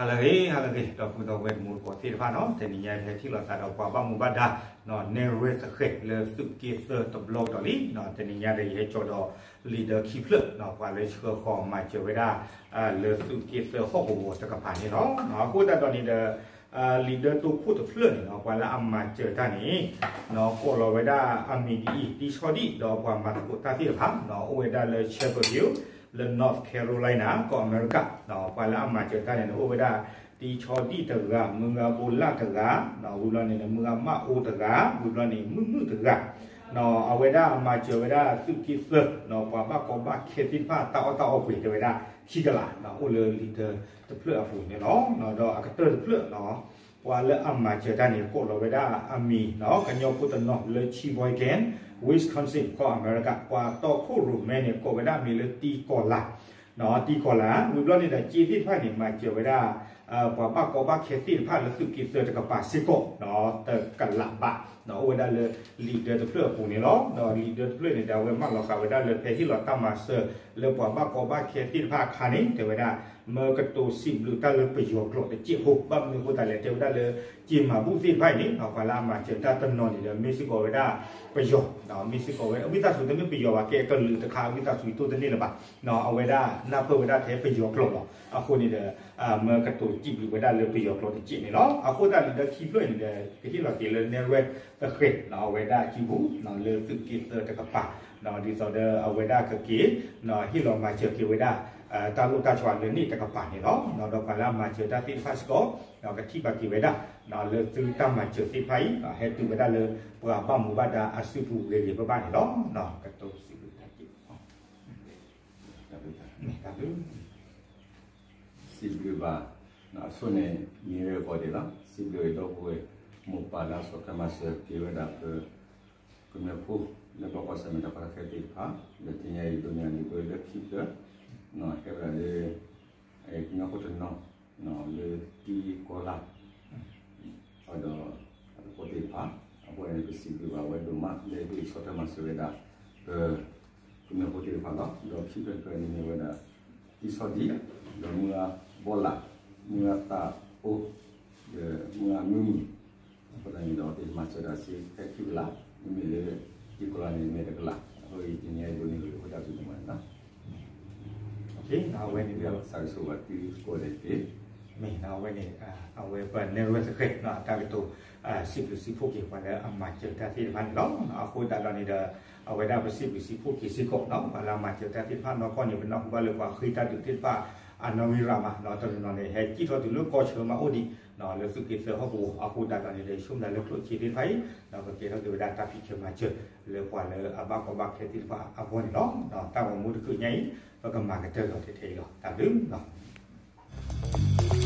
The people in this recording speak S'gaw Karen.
ဟါလၢအဂ့ၤ ဟါလၢအဂ့ၤ ဒီပုၢ်ဒီဝဲၢ်တံၤသကိးသ့ၣ်တဖၣ်နီၤ, တနံၤညါဟဲထံၣ်လိာ်သးဒီးပှၤဘၣ်မူဘၣ်ဒါ နဲၣ်ရွဲၣ်သဃဲးလၢသုးက့သၢတဘျီကဒီးလံ. တနံၤညါဒီးယဟဲကၠီဒီး လံာ်ဒၢခံဖျၢၣ် ပှၤလၢဆှၢဃီၤမၤစၢၤဝဲဒၣ် လၢသုးက့သၢဟီၣ်ကဝီၤတကပၤန့ၣ်လီၤ. အဃိသတးဒီးန့ၣ်ဒီး လံာ်ဒၢတိခိၣ်တဖျၢၣ်န့ၣ် ပှၤလၢအမၤစၢၤတၢ်န့ၣ် ကိးလီၤဝဲဒၣ်အမံၤဒ်အံၤ, တံဆီဒံၣ် ဒီးပှၤမၤသကိးတၢ်သ့ၣ်တဖၣ် အိၣ်ဝဲဒၣ်လၢ Chapel Hill လၢ North Carolina ကီၢ်အမဲရကၤ, ပှၤလၢအမၤစၢၤတၢ်န့ၣ် အိၣ်ဝဲဒၣ် တံဆီဒံၣ်တဂၤ, မုၢ်ဂၤဘိလၣ်တဂၤ, ဝံၤဘျီန့ၣ် မုၢ်ဂၤမၣ်အိတဂၤ, ဝံၤဘျီန့ၣ် မုၢ်မုၣ်တဂၤ, အဝဲဒၣ်မၤစၢၤဝဲဒၣ်သုးက့သၢ ပှၤဘၣ်ကီဘၣ်ခဲသ့ၣ်တဖၣ် တၢ်အီၣ်တၢ်အီပှ့ၤ တဲဝဲဒၣ်ခံကလး အိၣ်လၢလံာ်ဒၢတဖျၢၣ်အပူၤန့ၣ်လီၤ. ဒီးအကတၢၢ်တဖျၢၣ် ပှၤလၢအမၤစၢၤတၢ်န့ၣ် ကိးလီၤဝဲဒၣ်အမံၤ ကညီဖိတနီၤလၢ Sheboygan, Wisconsin ကီၢ်အမဲရကၤ, ပှၤတီခိၣ်ရိၣ်မဲန့ၣ် ကိးဝဲဒၣ်မံၤလၢတံကီၤလၤ တံကီၤလၤ, ဝံၤဘျီန့ၣ်ဒီး က့သ့ၣ်တဖၣ်န့ၣ် မၤစၢၤဝဲဒၣ် ပှၤဘၣ်ကီဘၣ်ခဲသ့ၣ်တဖၣ်လၢသုးက့သၢတကပၤစ့ၢ်ကီး တကလးဘး အိၣ်ဝဲဒၣ်လၢလံာ်ဒၢတဖျၢၣ်အပူၤန့ၣ်လီၤ. ဒီးလံာ်ဒၢတဖျၢၣ်န့ၣ်ဒီး အဝဲမၢလီၤဃာ်ဝဲဒၣ်လၢဖဲဟ့ၣ်လီၤတၢ်မၤစၢၤလၢပှၤဘၣ်ကီဘၣ်ခဲသ့ၣ်တဖၣ်အခါန့ၣ် တဲဝဲဒၣ် မၢကတိၤစံးဘျုးတၢ်လၢပယီၤကျိာ်တစဲးဖိ, ဘၣ်မနုၤအဃိသတးလဲၣ် တဲဝဲဒၣ်လၢ က့မၤဘူၣ်သ့ၣ်တဖၣ်အံၤန့ၣ် ပှၤလၢအမၤစၢၤတၢ်တနီၤန့ၣ်ဒီး မ့ၢ်စ့ၢ်ကီးဝဲဒၣ်ပယီၤ, မ့ၢ်စ့ၢ်ကီးဝဲ ဝံသးစူၤတမ့ၢ်ပယီၤဘၣ် ကဲကလုာ်တခါ ဝံသးစူၤအံၤတိၢ်တန့ၢ်လၢၤဘၣ်, အဝဲဒၣ်နၢ်ပၢၢ်ဝဲဒၣ်ထဲပယီၤကျိာ်လီၤ. အဃိန့ၣ်ဒီး မၢကတိၤစံးဘျုးဝဲဒၣ်လၢပယီၤကျိာ်တစဲးန့ၣ်လီၤ. အဃိသတးလံာ်ဒၢခံဖျၢၣ်န့ၣ်ဒီး ကဟ့ၣ်လီၤက့ၤလၢနဲၣ်ရွဲၣ်သဃဲး အဝဲဒၣ်အစုပူၤ လၢသုးက့သၢတကပၤ ဒ်သိးဒီးအဝဲဒၣ်ကက့ၤ ဟ့ၣ်လီၤမၤစၢၤက့ၤဝဲဒၣ် တၢ်လိၣ်တၢ်ဆှးလၢန့ၣ်တကပၤန့ၣ်လီၤ. ဒီးပှၤလၢအမၤစၢၤတၢ်သ့ၣ်တဖၣ်စ့ၢ်ကီး ကထံၣ်ဘၣ်က့ၤဝဲဒၣ် လၢသုတၢ်မၤစၢၤသ့ၣ်တဖၣ်အံၤ ဟဲတုၤဝဲဒၣ်လၢပှၤဘၣ်မူဘၣ်ဒါအစုပူၤဂ့ၤဂ့ၤဘၣ်ဘၣ်န့ၣ်လီၤ. ကတိၤစံးဘျုးတၢ်က့ၤ မ့ၢ်တၢ်ဘျုး စံးဘျုးဘၣ် အဆိန့ၣ် မ့ၢ်ဝဲအဂီၢ်ဒံးလီၤ. စံးဘျုးဒီပုၢ်ဝဲၢ် မိၢ်ပၢ်လၢအဆီၣ်ထွဲမၤစၢၤက့ၤဝဲဒၣ်ပ ကမျၢၢ်ဖိ လၢဘၣ်ကွၢ်ဆၢၣ်မဲာ်တၢ်ကီတၢ်ခဲသ့ၣ်တဖၣ် ဒီးတနံၤအံၤဒိးန့ၢ်အဒုးပလၢခံဖျၢၣ် ဟဲဝဲဒၣ်လၢ ကညီဖိတနီၤ လၢတံကီၤလၤ ဒီး အသကိးသ့ၣ်တဖၣ် အဃိန့ၣ် ပစံးဘျုးဘၣ်ဝဲဒိၣ်မး လၢဟ့ၣ်ဆီၣ်ထွဲမၤစၢၤဝဲဒၣ် ပ ကမျၢၢ်ဖိသ့ၣ်တဖၣ်လီၤ. ဒီးခံဖျၢၣ်တဖျၢၣ်န့ၣ်မ့ၢ်ဝဲဒၣ် တံဆီဒံၣ် ဒီးမုၢ်ဂၤဘီလၣ် မုၢ်ဂၤသးအိၣ် ဒီးမုၢ်ဂၤမုၢ်မုၢ် အဃိသတးန့ၣ်ဒီး ပမၤစၢၤဒၣ်စ့ၢ်ကီးခံကလး မ့မ့ၢ်လၢ တံကီၤလၤန့ၣ်မ့ၢ်တကလး အဃိန့ၣ်တနံၤအံၤဒိးန့ၢ်ဂ့ၤအဃိတၢ်ဘျုးဒိၣ်မးန့ၣ်လီၤ. အဝဲန့ၣ် စးကဆိဝဲတုကိးဒဲးတက့ၢ် မ့ၢ်အဝဲန့ၣ် အဝဲပနဲၣ်ရွဲၣ်သဃဲး တၢ်ကတိၤ စံးဘျုးစံးဖှိၣ်က့ၤပှၤလၢအမၤစၢၤတၢ်သ့ၣ်တဖၣ်န့ၣ်လီၤ. အဃိသတးဒီးန့ၣ်ဒီး အဝဲဒၣ်ပစံးဘျုးစံးဖှိၣ်က့ၤစ့ၢ်ကီး ပှၤလၢအမၤစၢၤတၢ်သ့ၣ်တဖၣ်နီၢ်ကီၢ်န့ၣ် ပနၢ်ဟူဘၣ်လၢပှၤဃ့တၢ်ဒုးသ့ၣ်တဖၣ် အနီၣ်ဂံၢ်ရၣ်မး တနီၤနီၤန့ၣ် ဟဲစံၣ်ထီၣ်တုၤလၢကီၢ်ဆၢမးအိၣ်ဒံး လၢသုးက့သၢဟီၣ်ကဝီၤ အဃိသတးဒီးန့ၣ်ဒီး ဆိကမိၣ်လၢကျိၣ်စ့သ့ၣ်တဖၣ်အံၤ ကကဲထီၣ်က့ၤဝဲဒၣ်တၢ်ဖံးဆၢမၤစၢၤ လၢပှၤလၢအဘၣ်ကီဘၣ်ခဲသ့ၣ်တဖၣ်အဂီၢ်န့ၣ်လီၤ. တၢ်ဂီၤမူတချုးညါအံၤ ပကမၤကတၢၢ်လီၤထဲထဲအံၤလီၤ. တၢ်ဘျုးလီၤ.